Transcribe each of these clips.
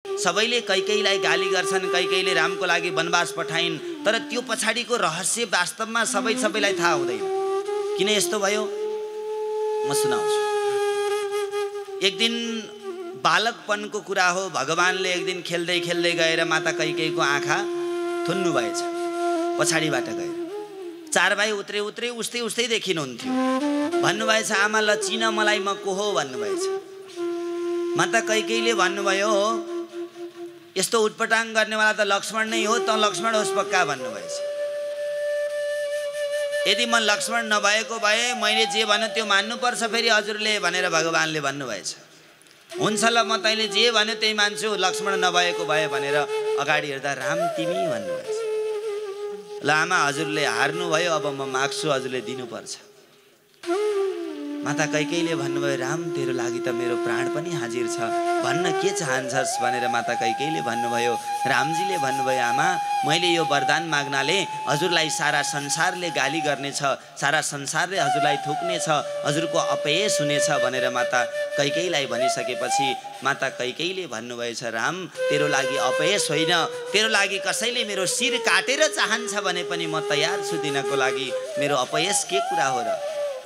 सबैले कैकेयीलाई गाली गर्छन्, कैकेयीले रामको लागि वनवास पठाइन्, तर त्यो पछाडिको रहस्य वास्तवमा सबैलाई थाहा हुँदैन। किन यस्तो भयो म सुनाउँछु। एक दिन बालकपनको कुरा हो। भगवानले एक दिन खेल्दै खेल्दै गएर माता कैकेयीको आँखा थुन्नु भएछ पछाडिबाट गएर। चार भाइ उत्रे उस्तै देखिनुहुन्थ्यो। भन्नुभएछ आमा ल चिन मलाई म को हो भन्नुभएछ। माता कैकेयीले भन्नुभयो यस्तो उटपटाङ गर्नेवाला त लक्ष्मण नै हो, त लक्ष्मण होस् पक्का भन्नुभएछ। यदि म लक्ष्मण नभएको भए मैले जे भन्यो त्यो मान्नुपर्छ फेरि हजुरले भनेर भगवानले भन्नुभएछ। हुन्छ ल म तैँले जे भन्यो त्यही मान्छु, लक्ष्मण नभएको भए भनेर अगाडि हेर्दा राम तिमी भन्नुभएछ। ल आमा हजुरले हार्नुभयो, अब म माग्छु, हजुरले दिनुपर्छ। माता कैकेयीले भन्नुभयो राम तेरो लागि त मेरो प्राण पनि हाजिर छ, भन्न के चाहन्छस् भनेर माता कैकेयीले भन्नुभयो। रामजीले भन्नुभयो आमा मैले यो वरदान माग्नाले हजुरलाई सारा संसारले गाली गर्नेछ, सारा संसारले हजुरलाई थुक्नेछ, हजुरको अपयश हुनेछ भनेर माता कैकेयीलाई भनिसकेपछि माता कैकेयीले भन्नुभएछ राम तेरो लागि अपयश होइन, तेरो लागि कसैले मेरो शिर काटेर चाहन्छ भने पनि म तयार छु दिनको लागि, मेरो अपयश के कुरा हो र।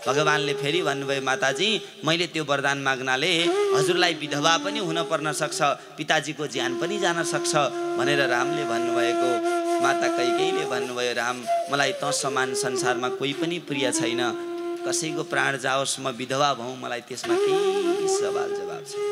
भगवानले फेरि भन्नुभयो माताजी मैले त्यो वरदान माग्नाले हजुरलाई विधवा पनि हुन पर्न सक्छ, पिताजीको ज्यान पनि जान सक्छ भनेर रामले भन्नुभएको। माता कैकेयीले भन्नुभयो राम मलाई त समान संसारमा कोही पनि प्रिय छैन, कसैको प्राण जाओस् म विधवा भौँ, मलाई त्यसमा केही सवाल जवाब छैन।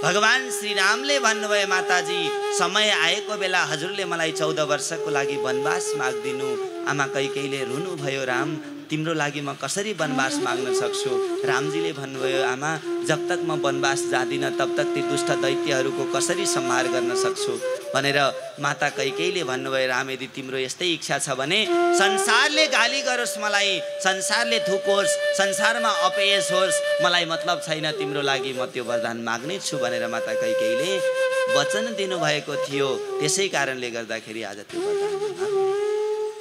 भगवान श्री रामले भन्नुभयो माताजी समय आएको बेला हजुरले मलाई 14 वर्षको लागि वनवास माग्दिनु। आमा कैकेयीले रुनुभयो राम तिम्रो लागि म कसरी वनवास माग्न सक्छु। रामजीले भन्नुभयो आमा जब तक म वनवास जादिनँ तब तक ती दुष्ट दैत्यहरूको कसरी संहार गर्न सक्छु भनेर माता कैकेयीले भन्नुभयो राम यदि तिम्रो यस्तै इच्छा छ भने संसारले गाली गरोस् मलाई, संसारले थुकोस्, संसारमा अपयश होस्, मलाई मतलब छैन, तिम्रो लागि म त्यो वरदान माग्नै छु भनेर माता कैकेयीले वचन दिनुभएको थियो। त्यसै कारणले गर्दाखेरि आज त्यो वरदान